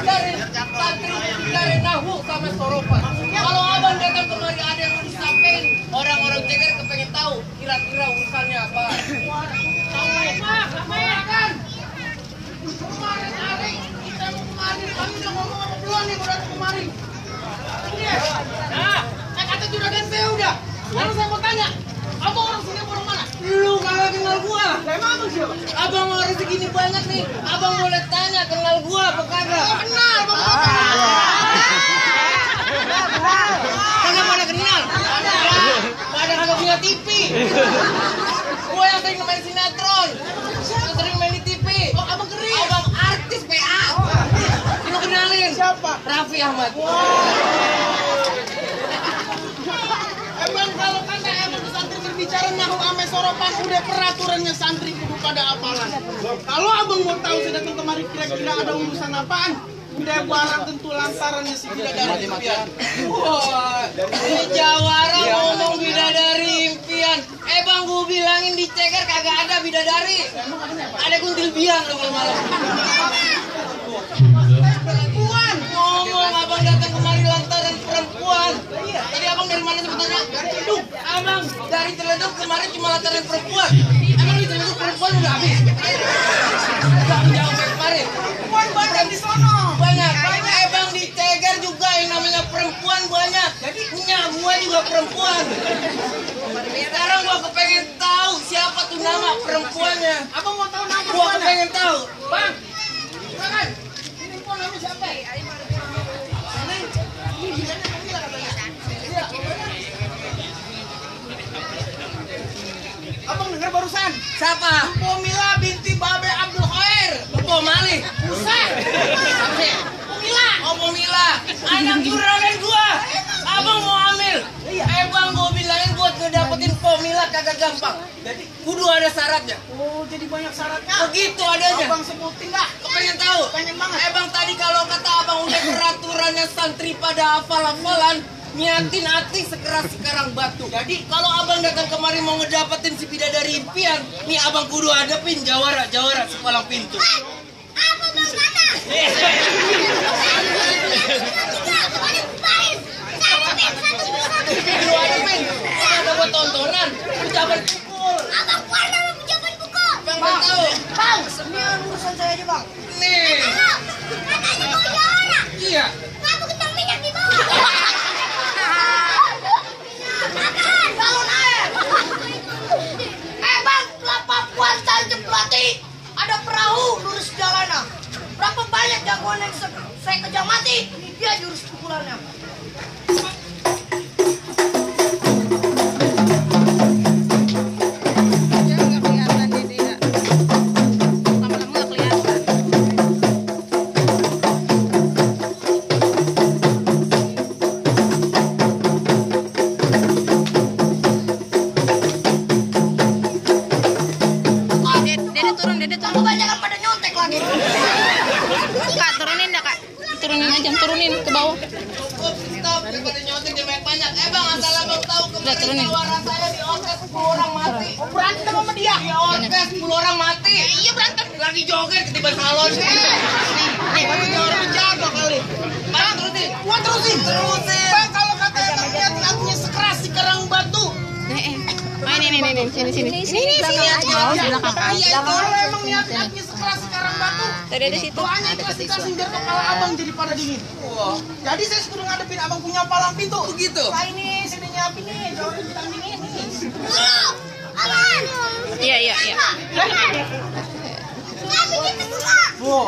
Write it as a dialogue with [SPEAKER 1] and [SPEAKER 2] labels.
[SPEAKER 1] dari Nahu sama Soropan. Kalau abang datang kemari ada yang mau disampaikan, orang-orang Ceger kepengen tahu kira-kira urusannya apa. Tahu kan? Kemarin hari kita mau kemari, kami udah ngomong apa belum nih mau datang kemari? Nah, kata juragan saya udah. Sekarang saya mau tanya, abang orang sini orang mana? Lu kagak kenal gua. Emang abang siapa? Abang orang segini banyak nih. Abang boleh tanya kenal gua apa kagak? Kenal, bang. Kagak pada kenal. Pada kagak punya TV. Gua yang sering main sinetron. Yang sering main di TV. Oh, abang keren. Abang artis PA. Lu kenalin? Siapa? Raffi Ahmad. Emang kalau kata emang santri berbicara Nahu ame Soropan udah peraturannya santri kudu pada apalan. Kalau abang mau tahu saya datang kemari kira-kira ada urusan apaan? Udah barang tentu lantarannya si bidadari impian. Wah, di Jawara ngomong bidadari impian. Bang gua bilangin di Ceger kagak ada bidadari. Ada kuntil biang lo malam-malam. Perempuan ngomong abang datang kemari lantaran perempuan. Tadi abang dari mana sebetulnya? Ciledug. Abang dari Ciledug kemarin cuma lantaran perempuan. Emang di Ciledug perempuan udah habis? Gak jauh kayak kemarin. Perempuan banyak di sono. Banyak. Bang di Ceger juga yang namanya perempuan banyak. Jadi punya gua juga perempuan. Sekarang gua kepengen tahu siapa tuh nama perempuannya. Abang mau tahu nama perempuannya? Gua kepengen tahu. Bang, silakan. Ini pun namanya siapa? Abang dengar barusan? Siapa? Pomila binti Babe Abdul Khair. Pomali. Buset. Pomila. Oh Pomila. Anak juragan gua. Abang mau ambil. Bang gua bilangin buat ngedapetin Pomila kagak gampang. Jadi kudu ada syaratnya. Oh, jadi banyak syaratnya. Begitu adanya. Abang sebutin dah. Kepengen tahu? Pengen banget. Bang tadi kalau kata abang udah peraturannya santri pada hafal-hafalan, niatin hati sekeras sekarang batu. Jadi kalau abang datang kemari mau ngedapetin si bidadari impian, nih abang kudu hadapin jawara sepalang pintu.
[SPEAKER 2] Apa bang kata?
[SPEAKER 1] Kudu hadapin. Ada buat tontonan, ucapan pukul.
[SPEAKER 2] Abang keluar dalam ucapan pukul.
[SPEAKER 1] Bang tahu.
[SPEAKER 2] Bang, sembilan urusan saya aja bang.
[SPEAKER 1] Nih.
[SPEAKER 2] Katanya mau jawara.
[SPEAKER 1] Iya.
[SPEAKER 2] Kamu kentang minyak di bawah. Apaan? Balon air. Bang, kelapa puasa Jemplati. Ada perahu lurus jalanan. Berapa banyak jagoan yang saya kejar mati? Ini dia jurus pukulannya.
[SPEAKER 3] Dede turun.
[SPEAKER 2] Kamu banyak pada nyontek lagi.
[SPEAKER 3] Kak, turunin dah kak. Turunin aja, turunin ke bawah.
[SPEAKER 1] Stop, daripada nyontek dia banyak banyak. Bang, asal abang tahu kemarin
[SPEAKER 3] turunin.
[SPEAKER 1] tawaran saya di orkes 10 orang mati.
[SPEAKER 2] Oh, berantem sama dia.
[SPEAKER 1] Di orkes 10 orang mati. Iya berantem. Lagi joget ketiban salon. Nih, lagi orang menjaga kali. Bang, terusin. Gua terusin. Bang, kalau kata emang lihat lagunya sekeras si kerang batu.
[SPEAKER 3] Main ini, sini aja. Belakang
[SPEAKER 1] Iya, kalau emang niatnya sekeras si kerang batu.
[SPEAKER 3] Tadi ada situ.
[SPEAKER 1] Doanya kasih biar kepala abang jadi pada dingin. Wah. Jadi saya sudah ngadepin abang punya palang pintu. Begitu.
[SPEAKER 2] Nah ini, saya udah nyiapin nih. Jauhin bintang dingin nih.
[SPEAKER 3] Iya.
[SPEAKER 2] Nyiapin itu semua.